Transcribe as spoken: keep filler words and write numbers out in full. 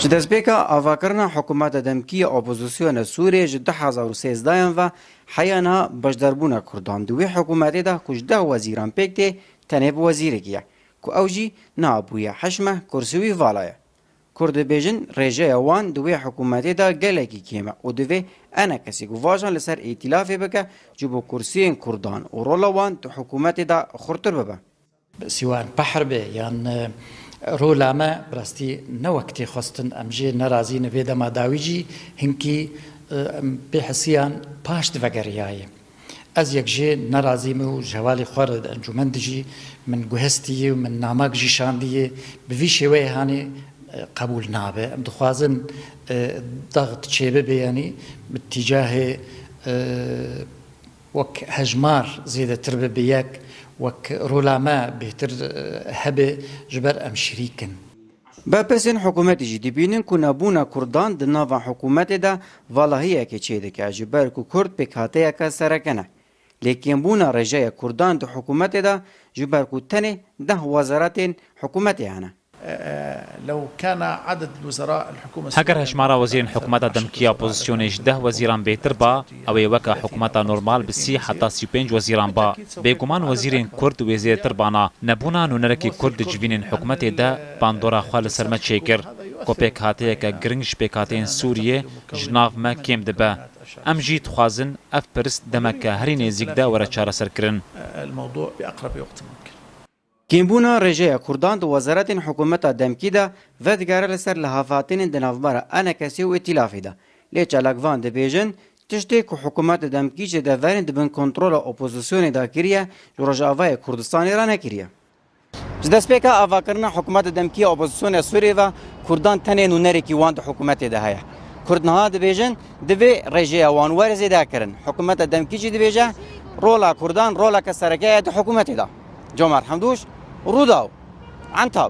Ji destpêka avakirina hikûmeta demkî ya opozisyona Sûriyê ji du hezar û sêzdehan ve heya niha beşdarbûna Kurdan di wê hikûmetê de ku ji deh wezîran pêk tê, tenê bi wezîrekî ye ku ew jî niha bûye heşt meh kursî wî vala ye. Kurd dibêjin rêjeya wan di wê hikûmetê de gelekî kêm e û divê enekesî ku vajan li ser îtîlafê bike ji bo kursiyên Kurdan û rola wan di hikûmetê de xurtir bibe. Siwa em pehr be yan, e, rola me bi rastî ne wek tê xwestin, em jê nerazî ne, vê dema dawî jî hinkî, e, em pê hesiyan paş divegeriyayê. Ez yek jê nerazî me û ji hevalê xwe re di encûmen de jî min guhestiye û min namek jî şandiye. Bi vî şêweyê hanê, e, qebûl nabe. Em dixwazin, e, daxit çêbibe, yanî bi tîcahê, e, wek hejmar zêdetir be, bi yek wek rola me bêhtir, e, hebe, ji ber em şirîk in. Berpirsên hikûmetê jî dibînin ku nebûna Kurdan di nava hikûmetê de valahiyekê çêdike, ji ber ku Kurd pêkhateyeke sereke ne. Lê kêmbûna rêjeya Kurdan di hikûmetê de ji ber ku tenê deh wezaretên hikûmetê hene. لو كان عدد الوزراء الحكومة Heger hejmara wezîrên hikûmeta demkî ya opozisyonê ji deh wezîran bêtir ba, ew ê weke hikûmeta normal bi sî heta sî û pênc wezîran ba. Bêguman wezîrên Kurd wê zêdetir bana. Nebûna nûnerekî Kurd di civînên hikûmetê de bandora xwe li ser me çêkir, ku pêkhateyeke giring ji pêkhateyên Sûriyê ji nav me kêm dibe. Em jî dixwazin ev pirs demeke herî nêzîk de were çareserkirin. الموضوع بأقرب وقت ممكن. Kêmbûna rêjeya Kurdan di wezaretên hikûmeta demkî de vedigere li ser lihevhatinên di navbera enekesê û îtîlafê de. Lê çalakvan dibêjin, tiştê ku hikûmeta demkî ji deverên di bin kontrola opozisyonê de kiriye, ji Rojavayê Kurdistanê re nekiriye. Ji destpêka avakirina hikûmeta demkî ya opozisyona Sûriyê ve Kurdan tenê nûnerekî wan di hikûmetê de heye. Kurd niha dibêjin, divê rêjeya wan were zêdekirin. Hikûmeta demkî jî dibêje, rola Kurdan roleke sereke ye di hikûmetê de. Comer Hemdûş, Rûdaw, Entab.